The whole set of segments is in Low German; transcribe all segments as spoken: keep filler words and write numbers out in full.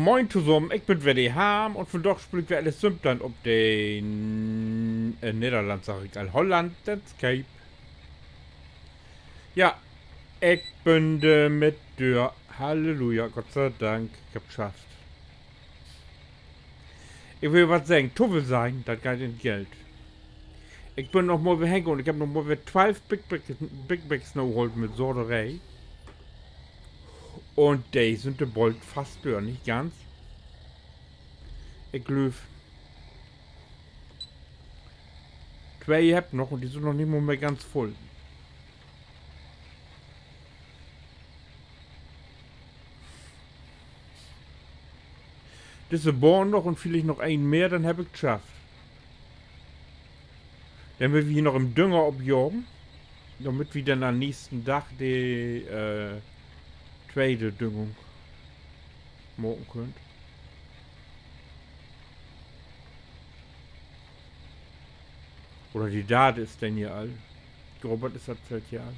Moin tosamen, ik bün weer de Harm un vandaag speel ik weer Alice Simpleton op de, äh, Nedderland, segg ik al, Holland, Landscape. Ja, ik bün dör mit dör. Halleluja, Gott sei Dank, ik hebb't schafft. Ik will wat seggen, to veel seggen, dat geiht in Geld. Ik bün noch mal weer hen un ik heff noch mal weer twölf Big Bags, Big Bags naholt mit Sateree. Un de sünd de bold fast dör, nich ganz. Ik glööv, twee heff ik noch un de sünd noch nich mal mehr ganz vull. Disse Bahn noch un villicht noch een mehr, denn heff ik 't schafft. Denn mööt wi hier noch en Dünger opjagen, dormit wi denn an'n nächsten Dag de, äh, tweede Düngung maken köönt. Oder de darde is denn hier al. Grobert is dat Feld hier al.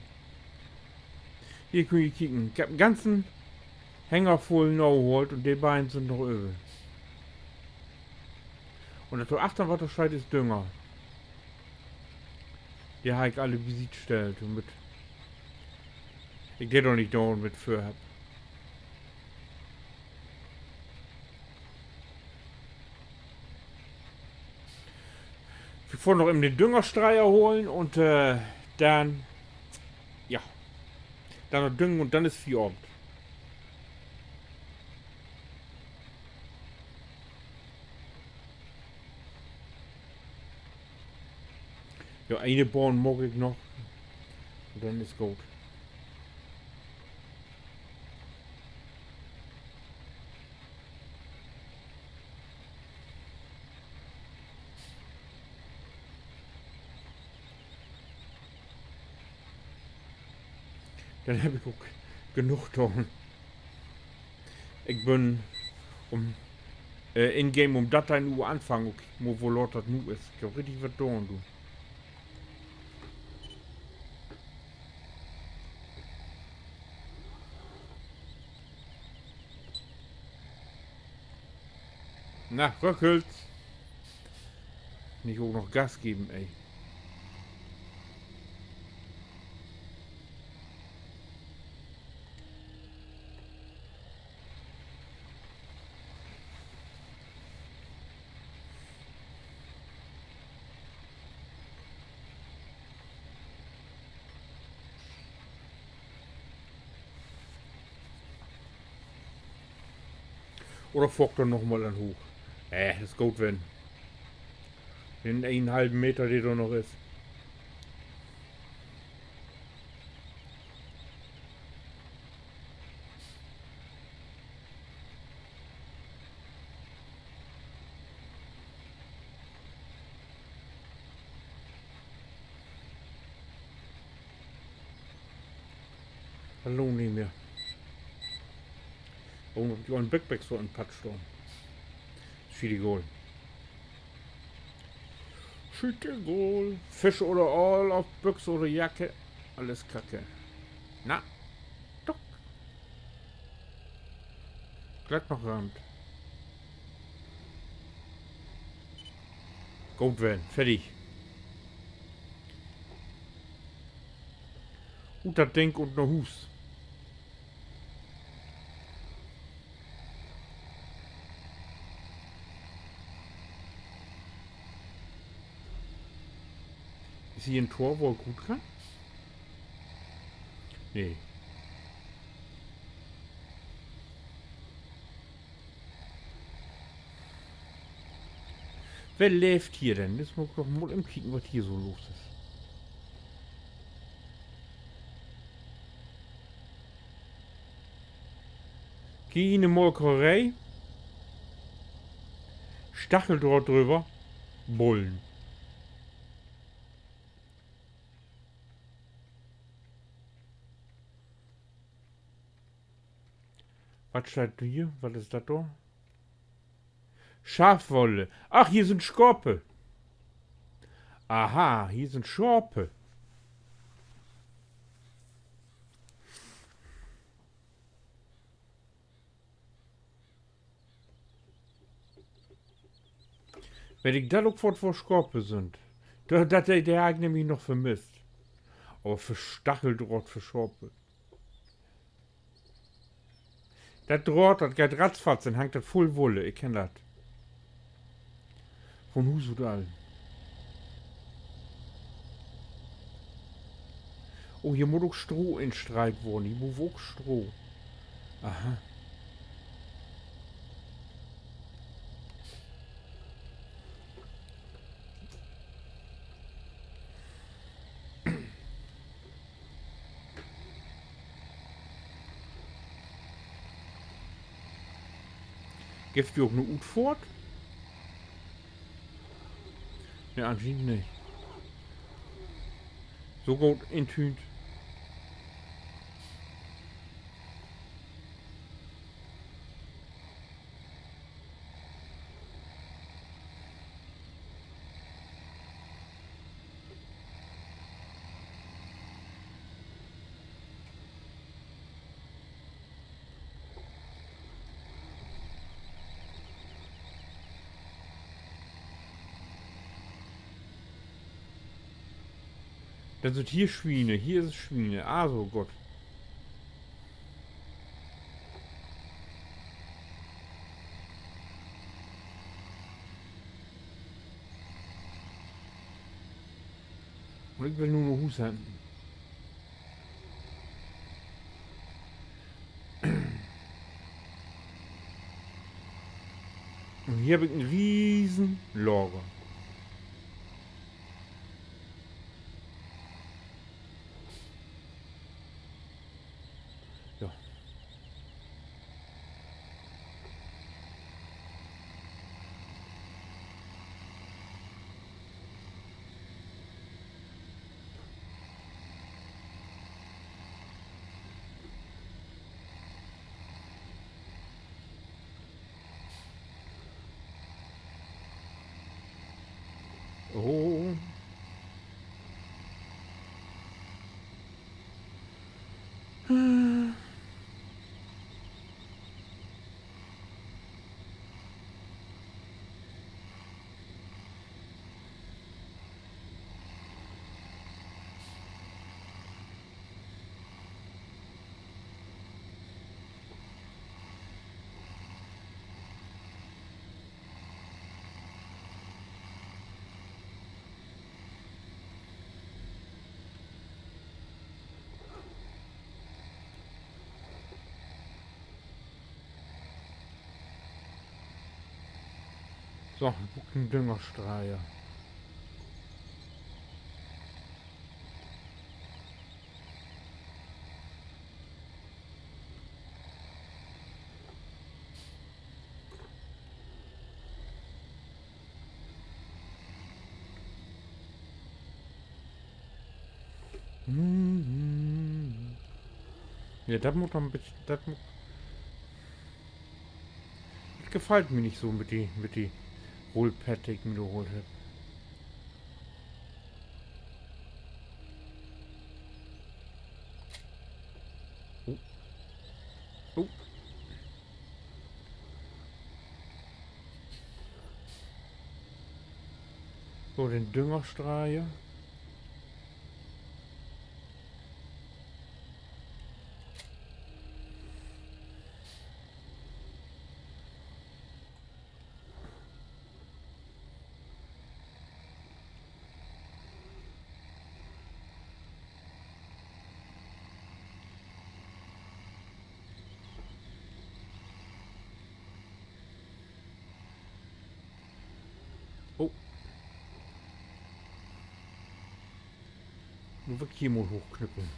Hier köönt ji kieken. Ik heff en ganzen Hänger vull naholt un de beiden sünd noch över. Un dat dor achtern, wat dor steiht, is Dünger. De harr ik alle bisiet stellt, dormit ik de doch nich dullend mit vör heff. Wi fohren noch even den Düngerstreier holen un, äh, denn, ja, denn noch düngen un denn is Fieravend. Ja, eene Bahn maak ik noch. Un denn is goot. Denn heff ik ok genoog daan. Ik bün um, äh, ingame um dörteihn Uhr anfangen. Ok, kiek mal, wo laat dat nu is. Ik heff richtig wat daan, du. Na, röckelt. Nich ok noch Gas geven, ey. Oder fohr ik dor noch mal an hooch? Äh, is goot, wenn. Den eenenhalven Meter, de dor noch is. Dat lohnt nich mehr. Warum hebb ik al en Backpack so in Patt stahn? Schietegal. Schietegal. Fisch oder Aal op Büx oder Jacke. Alles Kacke. Na, doch. Glatt noch Rand. Goot ween, fertig. Ut dat Ding un na Huus. Is hier en Tor, wo ik rut kann? Nee. Wer leevt hier denn? Jetzt mutt ik doch mal even kieken, wat hier so los is. Kiek, 'ne Molkeree. Stacheldraht dröver. Bullen. Wat steiht hier? Wat is dat dor? Schafwolle. Ach, hier sünd Schape. Aha, hier sünd Schape. Weet ik dat ok, wat för Schape sünd. Dat, dat, de, de harr ik nämlich noch vermisst. Aver för Stacheldraht för Schape. Dat Draht, dat geiht ratzfatz, denn hangt dat vull Wulle. Ik kenn dat. Von Huus ut al. Oh, hier mutt ok Stroh instreut worrn. Hier bruukt wi ok Stroh. Aha. Gifft hier ok 'ne Utfohrt? Nee, anschienend nich. So goot intüünt. Dat sünd hier Swiene, hier is Swiene. Also, goot. Un ik will nu na Huus hen. Un hier heff ik en riesen Lager. Ja. Oh. So, ik bruuk en Düngerstreier. Ja, dat mutt noch en beten, dat mutt, dat gefallt mi nich so mit de, mit de Rullpad, de ik mi dor holt heff. Oh. Oh. So, den Düngerstreier. Oh. Nu will ik hier mal hoochknippeln.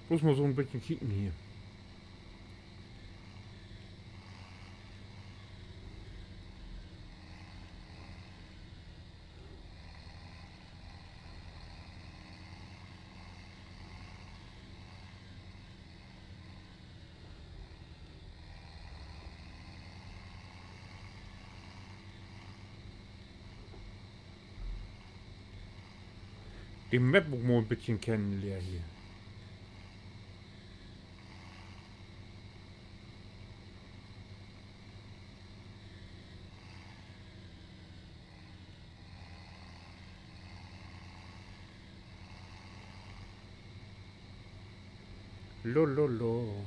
Bloots mal so 'n beten kieken hier. De Map ok mal 'n beten kennenlehren hier. Lololo.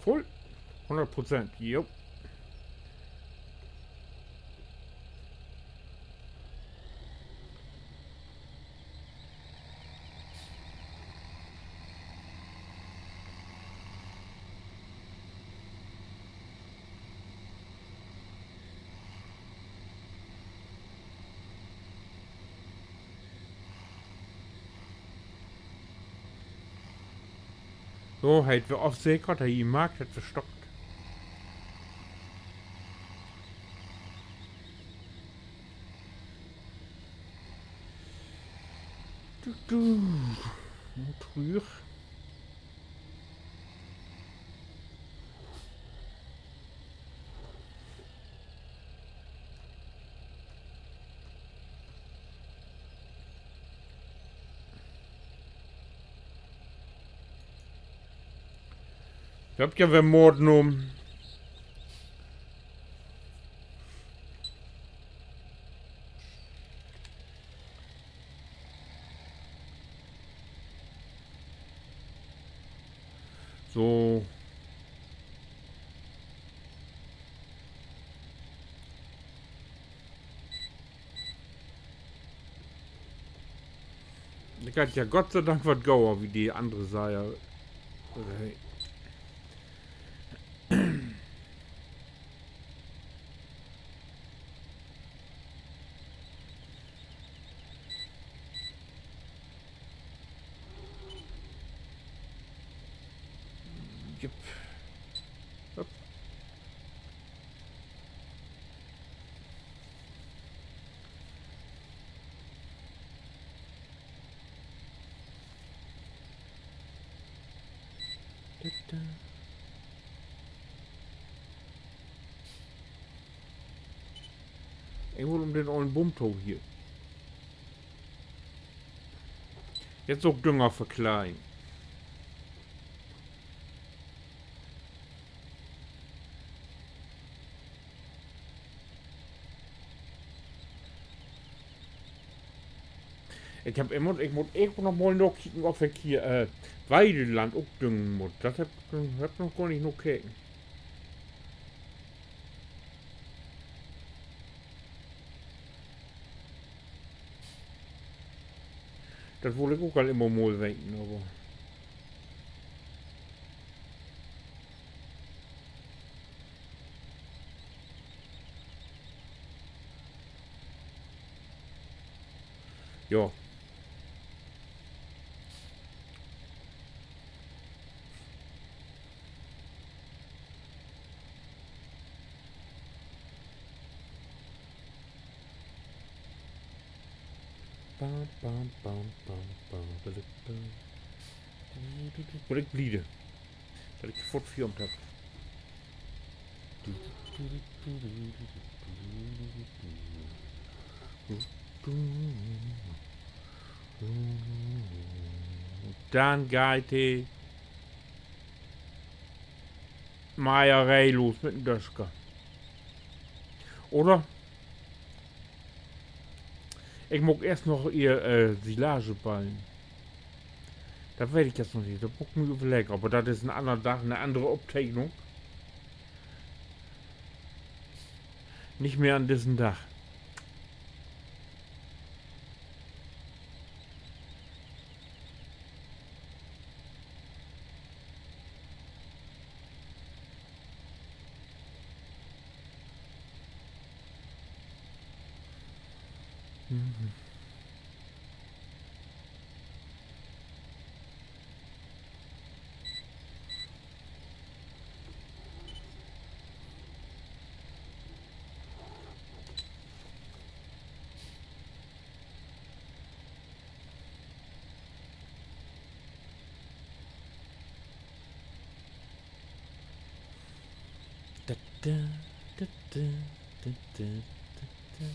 Vull. Hunnert Prozent. Jo. So, hett wi afsekert, he maakt, hett verstockt. Du, du. Un trüch. Dor hebbt wi ja weer Moord nahmen. So. Ik harr ja Gott sei Dank wat gauer wie de annere Seier. Jupp. Hopp. Ik mutt üm den ollen Boom to hier. Jetzt ok Dünger verkleien. Ik heff immer, ik mutt even noch mal nakieken, of ik hier, äh, Weideland ok düngen mutt. Dat heff, heff ik noch gor nich nakeken. Dat wull ik ok al immer mal weten, aver ja. Bam, bam, bam, bam, bam, bam, bam. Wo ik bliede, dat ik foort filmt heff. Denn geiht de Meieree los mit den Dösker. Oder? Ik mutt eerst noch hier, äh, Silage ballen. Dat weet ik jetzt noch nich. Dat mutt ik mi överleggen. Aver dat is en anner Dag, en annere Opteknung. Nich mehr an dissen Dag. Da, da, da, da, da, da, da, da.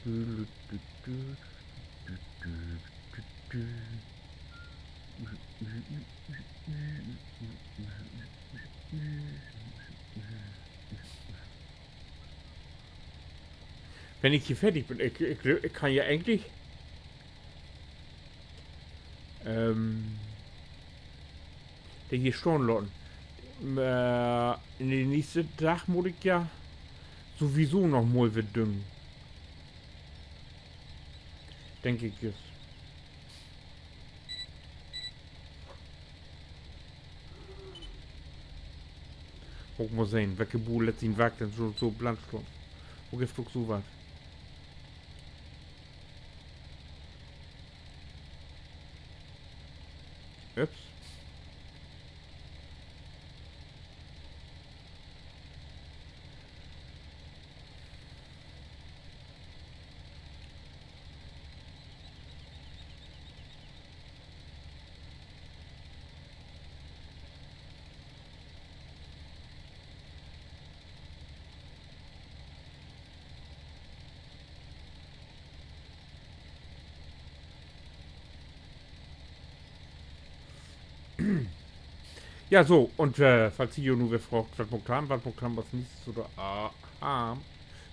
Du, du, du, du, du, du, du, du. Wenn ik hier fertig bün, ik, ik, ik kann ja egentlich, ähm, de hier stahn laten. Äh, in de nächste Dag mutt ik ja sowieso noch mal weer düngen. Denk ik jetzt. Mutt ik mal sehn, welke Buul lett sien Wark denn so, so blank stahn. Wo gifft ok so wat? Ups. Ja, so, un, äh, falls ji jo nu weer fraagt, wat maakt he, wat maakt he as nächstes oder, ah, ah,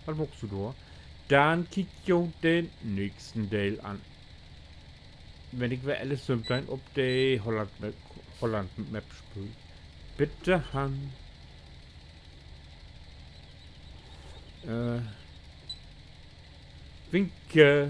wat maakst du dor? Denn kiekt jo den nächsten Deel an. Wenn ik weer Alice Sümplein op de Holland Map, Holland Map speel. Bitte, Hans. Äh, winke.